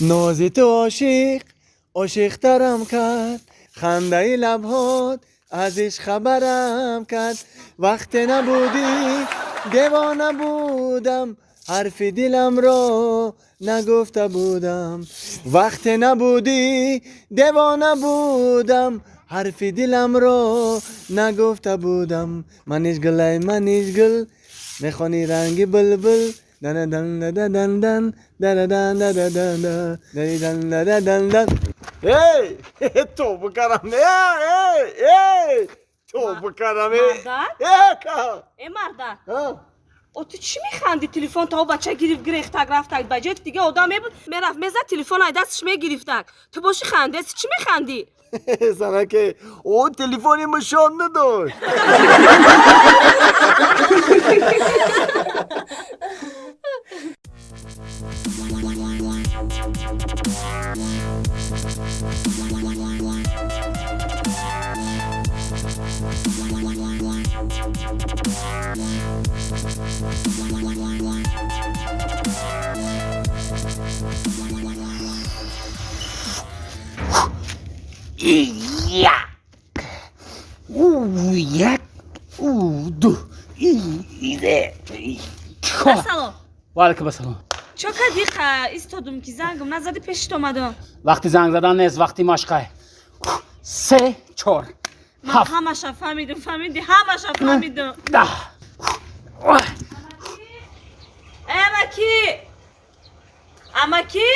Нози ту ошиқ ошиқтарам кард, хандаи лабҳот аз ишқ хабарам кард. Вақте набудӣ девона будам, ҳарфи диламро нагуфта будам. Вақте набудӣ девона будам, ҳарфи диламро нагуфта будам. Маниш гулай, маниш гул, мехонӣ ранги булбул. Дан-дан-дан-дан-дан, да-да-дан-да-да-дан-да, да-дан-да-да-дан-дан. Эй, тобу карам, эй, эй, тобу карам, эй. Мардак? Эй, ка. Э, мардак. А? О, ту чӣ механдӣ? Телефон то бача гирифт, гирехтак, рафтак. Ба ҷои дига одам мебуд, мерафт, мезад, телефон ай дасташ мегирифтак. Ту боши хандеси, чӣ механдӣ? Занаке, о телефони мушон надошт. Як, як, ду, и, чор. Ассалом. Ва алайкум ассалом. Чо кардӣ, истодум ки зангам назади, пешит омадам. Вақти занг задан нест, вақти машқай. Се, чор, Ман ҳафт, ҳамаша фаҳмидум, фаҳмидӣ, ҳамаша фаҳмидум. 10. Э, амаки, амаки.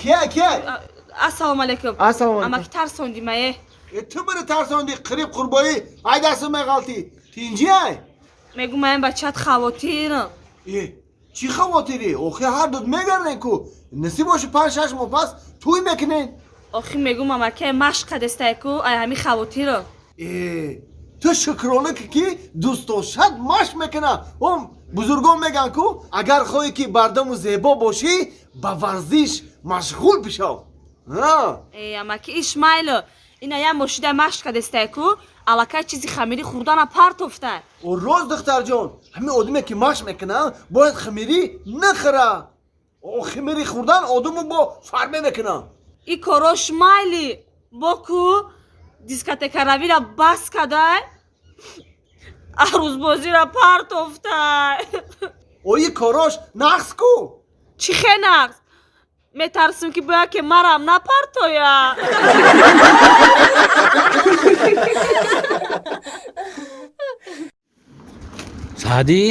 Кия, кия? Ассалому алайкум. Ассалому алайкум. Амаки, тарсонди мае. Э, ту бири тарсонди, қириб қурбоӣ, ай дасту меғалтӣ. Тинҷи ай? Мегум, маям бачат хавотирам. Э, чӣ хавотирӣ? Охи ҳар дуд мегарден ку. Насиб боши, 5-6 моҳ пас тӯй мекунен. Охи мегум, амаки, машқ кадестай ку, ай ҳами хавотирам. Э, ту шукрона ки ки дӯстдошат машқ мекуна. Он бузургон мегӯянд ку, агар хоҳӣ ки бардаму зебо бошӣ, ба варзиш машғул бишав. А? Э, амаки, иш майло, ина я мошида машқ кадестай ку, аллакай чизи хамирӣ хӯрдана партофтай. О, рост, духтарҷон, ҳамин одаме ки машқ мекуна, бояд хамирӣ нахӯра. О, хамирӣ хӯрдан одаму бо фарме мекуна. И корош майли, бо ку дискотекаравира бас кадай, арӯзбозира партофтай. О, и корош нақс ку. Чӣ хе нақс? Метарсим ки бояд ки марам напартоя. Саъдӣ,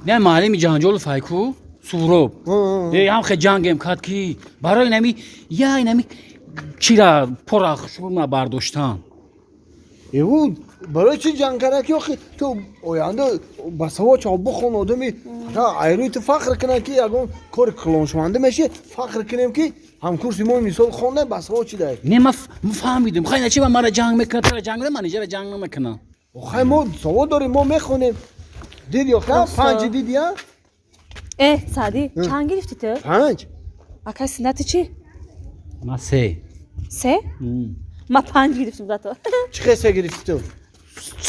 не, маълими ҷанҷолу файку Суроб. Э, ҳам хе ҷангем кард ки барои нами я инами чира пора шурма бардоштан. Эву барои чӣ ҷанг кара ки? Охи ту оянда басавод чав, бихон, одами айрӯи ту фахр кунад ки ягон кори калоншаванда меши, фахр кунем ки ҳамкурси мо мисол хонда басавод шидай. Не, ма фаҳмидум, хай начи мара ҷанг мекунад, тара ҷанг мекунад, манижара ҷанг намекунад. Хай, мо савод дорем, мо мехонем. Диди охи, панҷ диди, а? Э, Саъдӣ, чанд гирифтӣ ту? 5. Акай, синнати чӣ? Ма се. Се? Ма 5 гирифтум зато. Чӣ хел се гирифтӣ ту?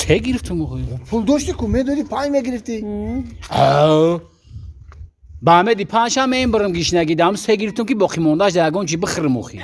Се гирифтум охи. Пул доштӣ ку, медодӣ, 5 мегирифтӣ. Ба амеди панҷам мебарам гишнагӣ дам, се гирифтум ки боқимондааш дар ягон чи бихӯрам охи.